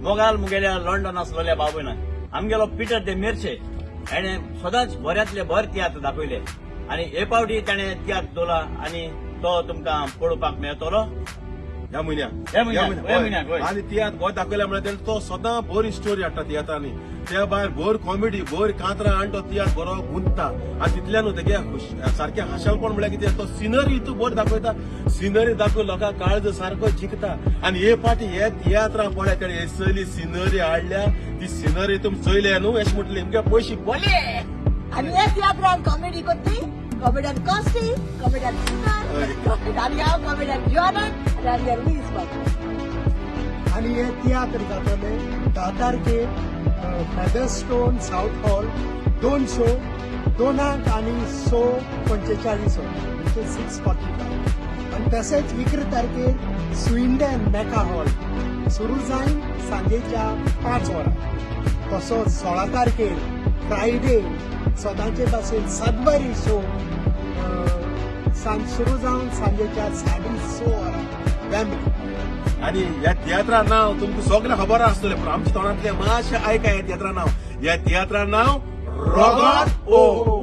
मोगाल मुगेल्या London आसलेल्या बाबून आमगेलो Peter दे मिरचे हेणे सदांच बऱ्यांतले बरे तियात्र दाखयले आनी हे फावटी ताणें तियात्र दवरला आनी तो तुमकां पळोवपाक मेळटलो. ह्या म्हयन्याक. ह्या म्हयन्याक, ह्या म्हयन्याक, हय. आनी तियात्र बरो दाखयला म्हळ्यार तेणें तो सदां बरी स्टोरी हाडटा तियात्रांनी. त्या भायर भर कॉमेडी, भर कांतरां आनी तो तियात्र बरो गुंतता. आनी तितल्यान तेगे सारकें हांशालपण म्हळ्यार कितें, तो सिनरी हितू बरी दाखयता. सिनरी दाखोवन लोकांक काळज सारको जिखता. आनी हे फाटी हे तियात्रां पळय, तेणें हे सयली सिनरी हाडल्या, ती सिनरी तुमी चोयल्या न्हू, अशें म्हटलें मुगे पयशे बोले. आनी हे तियात्रान कॉमेडी कोत्ती कॉमेडियन कॉस्टी, कॉमेडियन सुनार आनी हांव कॉमेडियन जॉनन आनी आनी लुईस बाबू. आनी हे तियात्र जातले 10 तारखेर फेदरस्टोन सावथ हॉल, दोन शो, 2 आंक आनी 6:45 वरां, म्हणजे 6:45. आनी तशेंच 11 तारखेर स्विंडन मेका हॉल, सुरू जायन सांजेच्या 5 वरां. तसोच 16 तारखेर फ्रायडे सदांचे भाशेन सदबरी शो सांज सुरू जावन सांजेच्या 6:30 वरां वेम्बली. आणि ह्या तियात्रा नाव तुमकां सगळें खबर आसतलें, पूण आमच्या तोंडांतलें मातशें आयका. ह्या तियात्रा नाव, ह्या तियात्रा नाव रोगोत ओ.